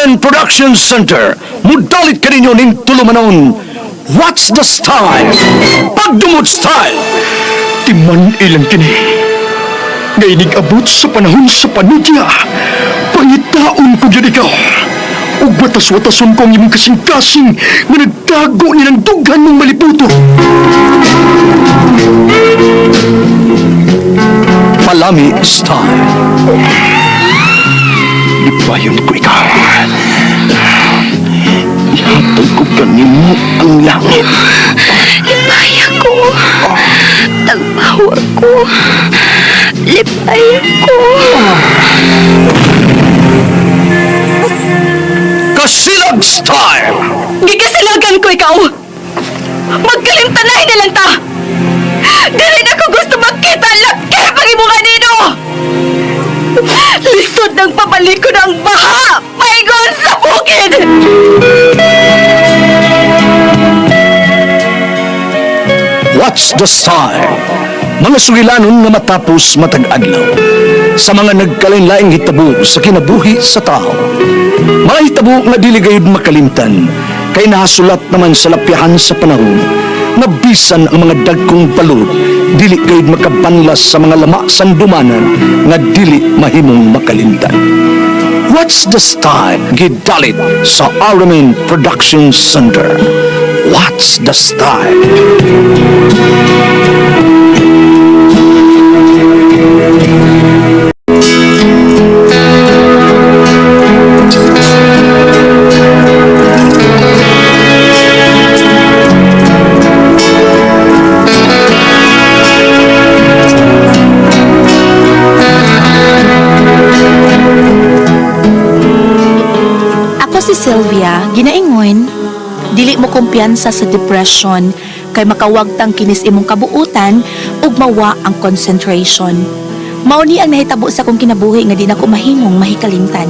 Aramen Production Center, mudalit kaninyo ning tulumanon. What's the style? Pagdumot style! Timan ilang kini. Nga inig-abot sa panahon sa panudya, pangitaon ko gyud ikaw. Ug watas-watason ko ang imong kasing-kasing nga nagtago nilang dughan mong maliputo. Palami style. Ipayon ko ikaw. Ihatag ko kanimo ang langit. Lipaya ko. Tagpawa ko. Lipaya ko. Kasilag style! Gikasilagan ko ikaw. Magkalimtanay na lang ta. Dili na ko gusto magkita laki pag imo kanino. Lisod ng pabalikon ang baha. Paingon sa bukid. What's the style? Mga sugilanon nga matapos matag adlaw. Sa mga nagkalain-laing hitabo sa kinabuhi sa tao. Mga hitabo nga dili gayud makalimtan kay nahasulat naman sa lapyahan sa panahon nga bisan ang mga dagkong balod dili gayud makabanlas sa mga lama sandumanan nga dili mahimong makalimtan. What's the style? Gidalit sa Aramin Production Center. What's the style? Ako si Sylvia, ginaingon, dili mo kumpiyansa sa depression kay makawagtang kinis imong kabuutan ug mawa ang concentration. Mao ni ang nahitabo sa akong kinabuhi nga di nako mahimong mahikalimtan.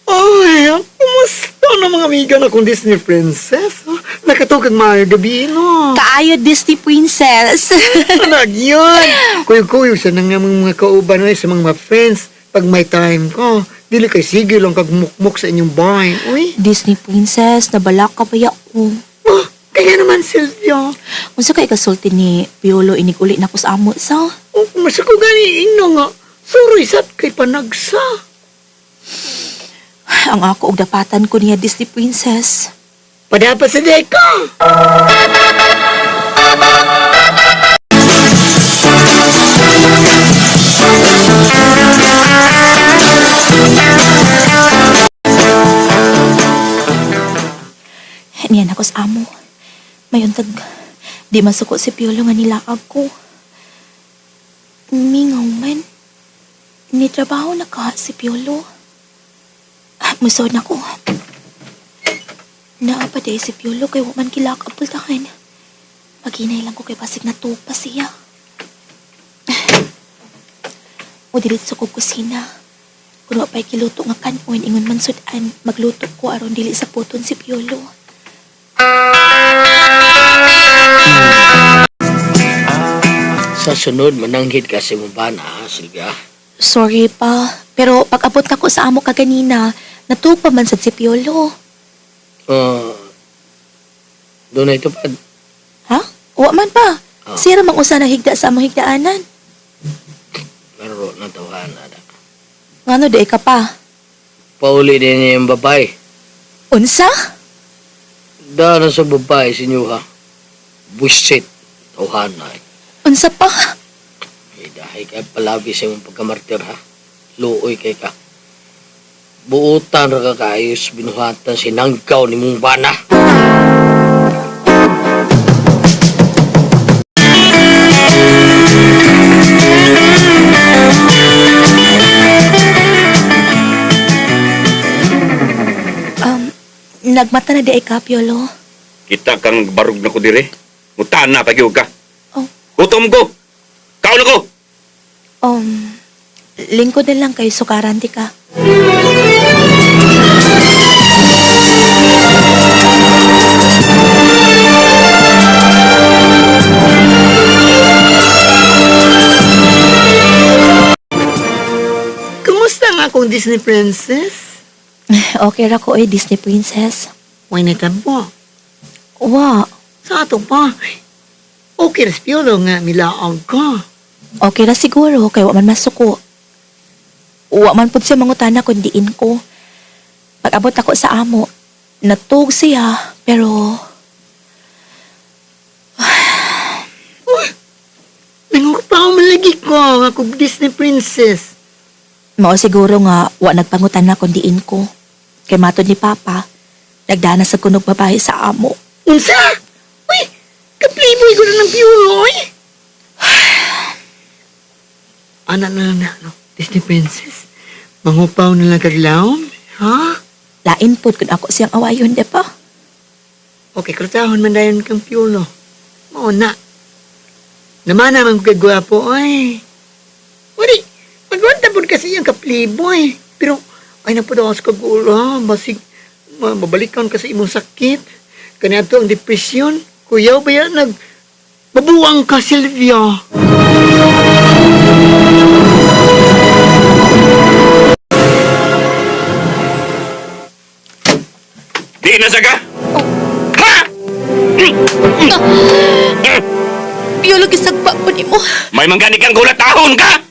Ay, kumusta na mga amiga na kong Disney princess? Nakatugag maayo gabi, no? Kaayo Disney princess. Anak yun! Kuyo-kuyo sa nang mga kauban ay sa mga friends. Pag may time ko, dili kay sige lang kag mukmuk sa inyong bahay. Uy, Disney princess, nabalak ka ba ko? oh, kaya naman Silvia. Unsa kay kasulti ni Piolo inig uli na ko sa amo sa? Oh, kumusta ko gani ino nga. Suroy sat kay panagsa. Ang ako og dapatan ko niya Disney princess. Padapat sa deka. Niyan ako sa amo. Mayuntag, di masuko si Piolo nga nilaag ko. Mingaw man. Nitrabaho na ka si Piolo. Ah, Musaw na ko. Naa pa day si Piolo kay wa man kilak ang pultahan. Maginay lang ko kay basig na pa siya. O diretso ko kusina. Kung wa pa'y kiluto nga kanon, ingon man sudan, magluto ko aron dili sa puton si Piolo. Sa sunod, mananghid ka sa imong bana, ha, Silvia. Sorry pa, pero pag abot na ko sa amo kaganina, natupa man sad si Piolo. Doon na ito pa. Ha? Wa man pa. Ah. Sira mang usa na higda sa among higdaanan. Laro na tawahan na. Ngano di ka pa? Pauli din niya yung babae. Unsa? Da na sa babae si Nyuha. Buset. Tawahan na. Eh. Unsa pa? Eh, dahil kay palabi sa imong pagkamartir ha. Luoy kay ka. Buutan ra ka kaayos binuhatan sinangkaw ni mong bana. Nagmata na di ay ka, Piolo. Kita kang barug na ko dire. Mutaan na pagyog ka. Oh. Gutom ko. Kaon ako. Lingkod na lang kay sukaran di ka. Kumusta nga akong Disney princess? Okay ra ko oy, Disney princess. Why na tabo? Wa, Sa ato pa. Okay, Piolo nga milaog ko. okay ra siguro kay wa man masuko. Wa man pud siya mangutana kun diin ko. Pag-abot ako sa amo, natug siya pero Nangupaw malagi ko nga akong Disney princess. mao siguro nga wa nagpangutana kun diin ko. Kay matod ni Papa, nagdana sa kunog babae sa amo. Unsa? Uy, ka-playboy ko na ng Piolo, oy. Anak na lang na, no? Disney princess. Mangupaw na lang kaglawom, ha? Lain pud kun ako siyang awayon, di ba? Okay, krutahon man dayon kang Piolo. Mao na. Naman naman kay gwapo, oy. Uri, magwanta po kasi iyang ka-playboy. Pero, ay napudaw sa kagulo, ha? Basig, mabalikan ka sa imong sakit. Kaniadto ang depresyon. Kuyaw ba yan? Mabuang ka, Sylvia. Di na ka? Ha? Piolo, gisagpa po nimo. May manggani kang gulat tahon ka!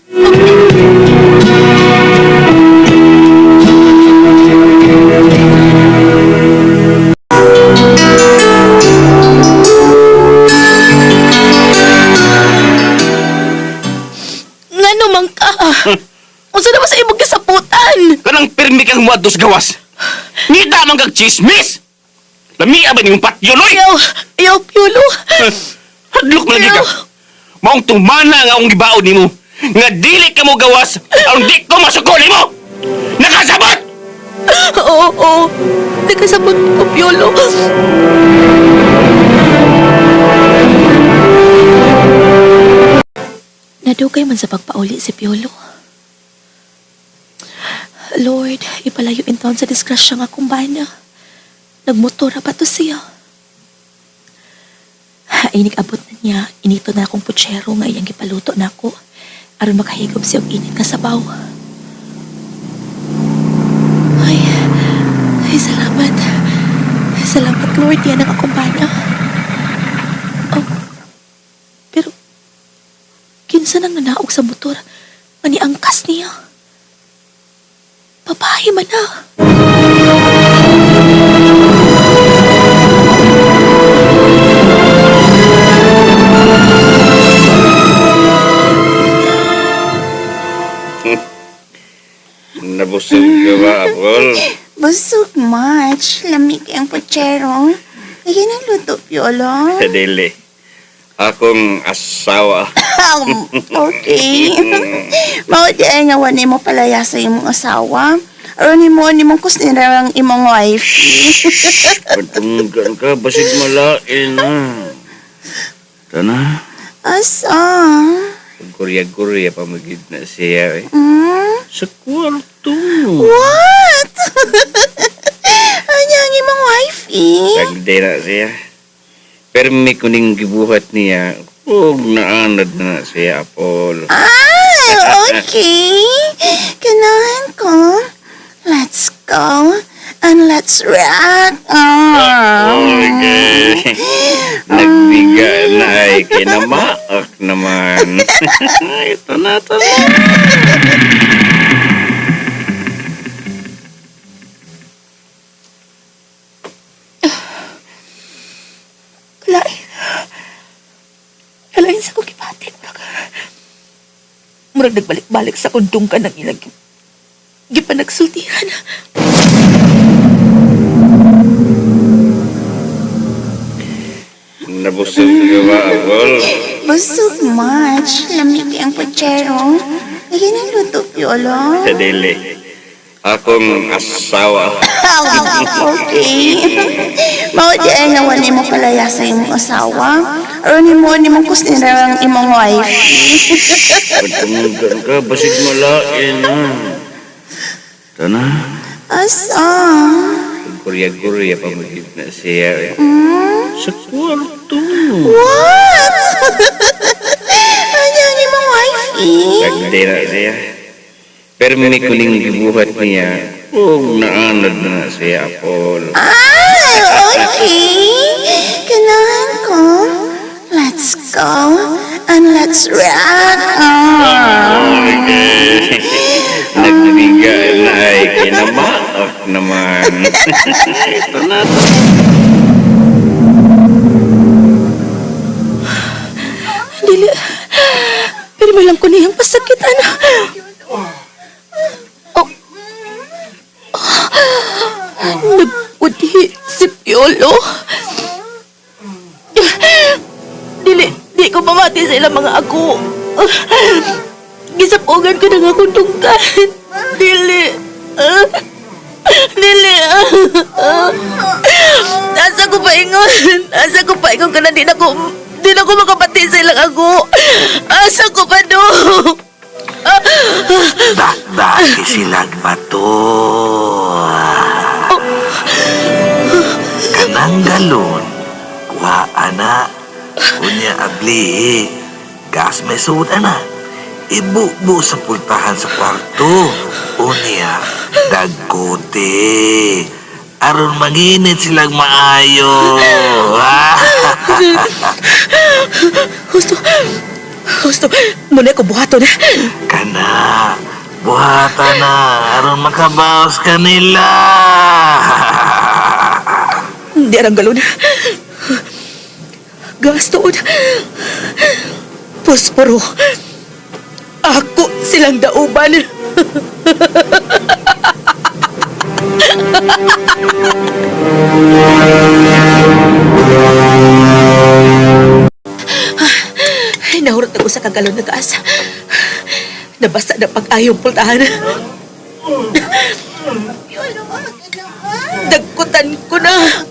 Ngano man ka? Unsa na ba sa imong gisaputan? Kanang pirmi kang muadto sa gawas. Ngita man kag chismis! Lamia ba niyong patyuloy? Ayaw, ayaw, Piolo. Hadlok man lagi ka. Maong tumana nga akong gibaon nimo. Nga dili ka mo gawas aron di ko masuko nimo. Nakasabot! Oo, oo. Nakasabot ko, Piolo. Nadugay man sa pagpauli si Piolo. Lord, ipalayo in taon sa disgrasya nga akong bana. Nagmotora pa to siya. Inig abot na niya, inito na akong putsero nga iyang gipaluto na ako. Aron makahigop siya og init nga sabaw. Ay, ay, salamat. Salamat, Lord. Yan ang akong bana. Oh, pero, kinsa nang nanaog sa motor? Ani angkas niya. Babae man na. Nabusog ka ba, Apol? Busog much. Lamig ang putsero. Kaya nang luto, Piolo. Dili. Akong asawa. Okay. Mao di ay nga wala mo palaya sa imong asawa. Aron nimo nimong kusnira ang imong wife. Patunggan ka, basig malain na. Tana, Asa? Korea-Korea pa magid na siya eh. Mm? Sa kwarto. What? Ano ang imong wifey? Sagde na siya. Permi kuning gibuhat niya. Ug naanad na siya, Apol. Ah, okay. Ganahan ko. Let's go and let's rock. Ah. Okay. Nagbiga na ay kinamaak naman. Ito na, ito na. Kalain. Kalain sa kong gibati. Murag, murag nagbalik-balik sa kundong ka ng ilang gipanagsultihan. Nabusog ka ba, Apol? Busog much. Lamig ang putsero. Kaya nang luto, Piolo. Dili. Akong asawa. Okay. Mao di ay nga wala mo palaya sa imong asawa. Aron nimo nimong kusnira ang imong wife. Patunggan ka, basig malain na. Tana, Asa? Gurya-gurya pa mo gid na siya, eh. Sa kwarto. What? Ano ang imong wifey? Sagdi na siya. Pero may kuling gibuhat niya. Oh, naanad na na siya, Apol. Ah, okay. Kailangan ko. Let's go and let's rock on. Okay. Nagbiga na ay kinamaak naman. Ito na. Dili. Pero may lang ko niyang pasakit, ana. Oh. Nagpudhi si Piolo. Dili, di ko pamati sa ilang mga ako. Gisapugan ko na nga akong tungkan. Dili. Dili. Asa ko paingon? Asa ko paingon ka na di na ko makapati sa ilang ako. Asa ko pa do? Dakdaki silang bato. Kanang galon, kuha ana. Unya abli, gas may suod ana. Ibubo sa pultahan sa kwarto. Unya, dagkote. Aron manginit silang maayo. Husto. Husto. Muna ko buhaton. Kana, buhata na aron makabaos kanila. Hindi arang galon. Gas tuod. Posporo. Ako silang dauban. Ay, nahurot ako sa kagalon na gas. Nabasa na pag-ayong pultahan. Dagkutan ko na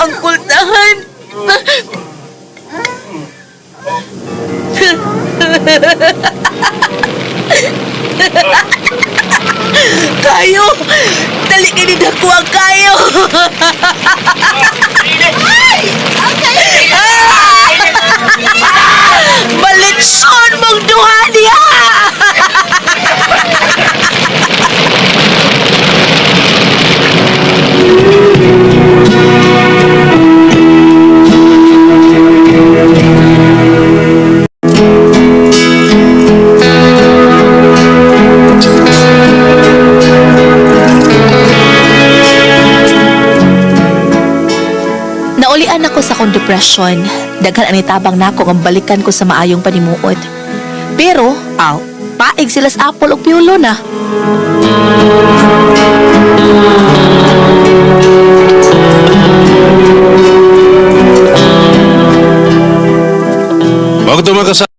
ang kultahan. Kayo! Dali kayo ni ang kayo! Malitsyon mong duha niya! Naulian ako sa akong depression. Daghan ang itabang nako ang balikan ko sa maayong panimuot. Pero, aw, paig sila sa Apple ug Piolo na. Bakit mga kasama?